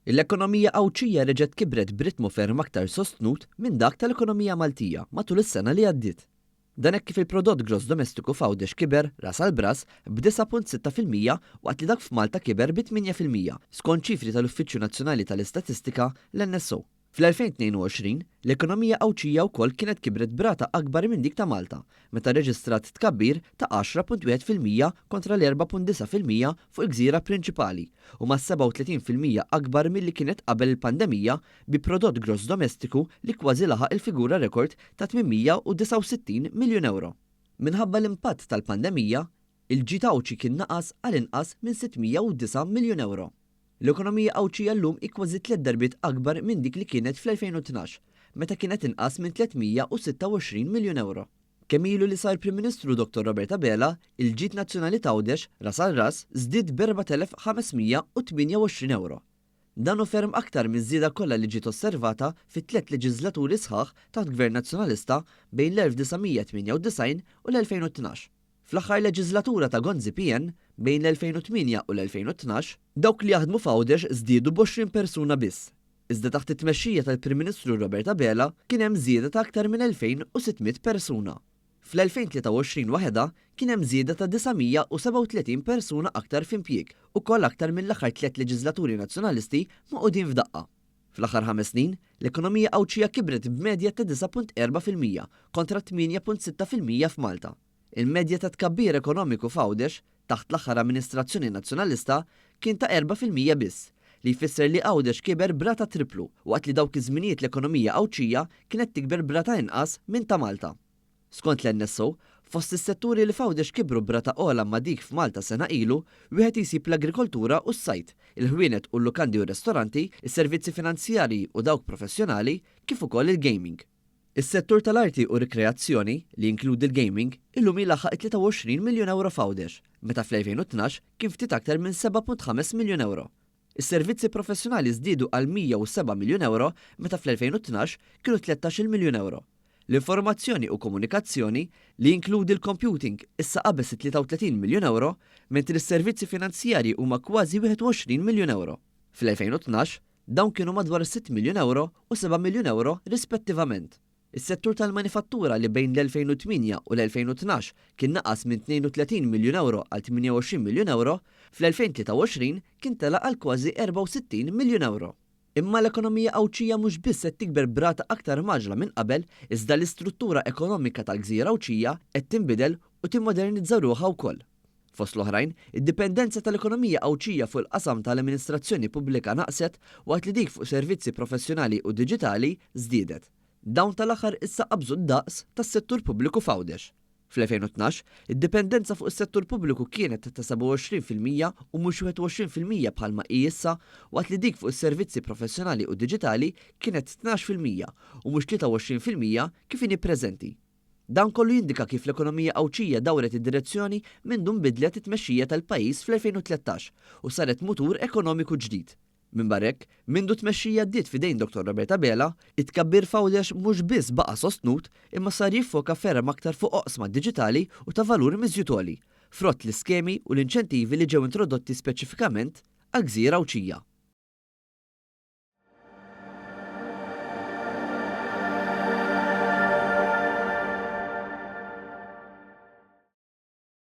L-ekonomija Għawdxija reġgħet kibret b'ritmu ferm aktar sostnut minn dak tal-ekonomija Maltija matul is-sena li għaddiet. Dan hekk kif il-prodott gross domestiku f'Għawdex kiber, ras għal b'ras, b'9.6% waqt li dak f'Malta kiber bi 8%, skont ċifri tal-Uffiċċju Nazzjonali tal-Istatistika, l-NSO. Fl-2022, l-ekonomija Għawdxija wkoll kienet kibret b'rata akbar minn dik ta' Malta, meta rreġistrat tkabbir ta' 10.1% kontra l-4.9% fuq il-gżira prinċipali u mas-37% akbar milli kienet qabel il-pandemija bi prodott gross domestiku li kważi laħaq il-figura rekord ta' 869 miljun ewro. Minħabba l-impatt tal-pandemija, il-ġid Għawdxi kien naqas għal inqas minn 609 miljun ewro. L-ekonomija Għawdxija llum hi kważi tliet darbiet akbar minn dik li kienet fl-2012, meta kienet inqas minn 326 miljun ewro. Kemm ilu li sar Prim Ministru Dottor Robert Abela, il-ġid nazzjonali t'Għawdex, ras għal ras, żdied b'4,528 ewro. Dan hu ferm aktar miż-żieda kollha li ġiet osservata fi tliet leġiżlaturi sħaħ taħt Gvern Nazzjonalista bejn l-1998 u l-2012. Fl-aħħar leġiżlatura ta' Gonzi PN, bejn l-2008 u l-2012, dawk li jaħdmu f'Għawdex żdiedu b'20 persuna biss, iżda taħt it-tmexxija tal-Prim Ministru Robert Abela kien hemm żieda ta' aktar minn 2,600 persuna. Fl-2023 waħedha kien hemm żieda ta' 937 persuna aktar f'impjieg, ukoll aktar mill-aħħar tliet leġiżlaturi Nazzjonalisti magħqudin f'daqqa. Fl-aħħar ħames snin, l-ekonomija Għawdxija kibret b'medja ta' 9.4% kontra 8.6% f'Malta. Il-medja ta' tkabbir ekonomiku f'Għawdex, taħt l-aħħar amministrazzjoni Nazzjonalista, kien ta' 4% biss, li jfisser li Għawdex kiber b'rata tripplu waqt li dawk iż-żminijiet l-ekonomija Għawdxija kienet tikber b'rata inqas minn ta' Malta. Skont l-NSO, fost is-setturi li f'Għawdex kibru b'rata ogħla ma' dik f'Malta sena ilu, wieħed jsib l-agrikoltura u s-sajd, il-ħwienet u l-lukandi u r-restoranti, is-servizzi finanzjarji u dawk professjonali, kif ukoll il-gaming. Is-settur tal-arti u r-rikreazzjoni, li jinkludi l-gaming, illum jlaħħaq it-23 miljun ewro f'Għawdex, meta fl-2012 kien ftit aktar minn 7.5 miljun ewro. Is-servizzi professjonali żdiedu għal 107 miljun ewro meta fl-2012 kienu 13-il miljun ewro. L-informazzjoni u komunikazzjoni, li jinkludi l-computing, issa qabeż it-33 miljun ewro, mentri s-servizzi finanzjarji huma kważi 21 miljun ewro. Fl-2012, Dawn kienu madwar sitt miljun ewro u seba' miljun ewro rispettivament. Is-settur tal-manifattura li bejn l-2008 u l-2012 kien naqas minn 32 miljun ewro għal 28 miljun ewro, fl-2023 kien tela' għal kważi 64 miljun ewro. Imma l-ekonomija Għawdxija mhux biss qed tikber b'rata aktar mgħaġġla minn qabel iżda l-istruttura ekonomika tal-gżira Għawdxija qed tinbidel u timmodernizza ruħha wkoll. Fost l-oħrajn, id-dipendenza tal-ekonomija Għawdxija fuq il-qasam tal-amministrazzjoni pubblika naqset waqt li dik fuq servizzi professjonali u diġitali żdiedet. Dawn tal-aħħar issa qabżu d-daqs tas-settur pubbliku f'Għawdex. Fl-2012, id-dipendenza fuq is-settur pubbliku kienet ta' 27% u mhux 21% bħalma hi issa waqt li dik fuq is-servizzi professjonali u diġitali kienet 12% u mhux 23% kif inhi preżenti. Dan kollu jindika kif l-ekonomija Għawdxija dawret id-direzzjoni mindu nbidlet it-tmexxija tal-pajjiż fl-2013 u saret mutur ekonomiku ġdid. Minbarra hekk, mindu t-tmexxija ddiet f'idejn Dottor Robert Abela, it-tkabbir f'Għawdex mhux biss baqa' sostnut imma sar jiffoka ferm aktar fuq oqsma diġitali u ta' valur miżjud għoli, frott l-iskemi u l-inċentivi li ġew introdotti speċifikament għall-gżira Għawdxija.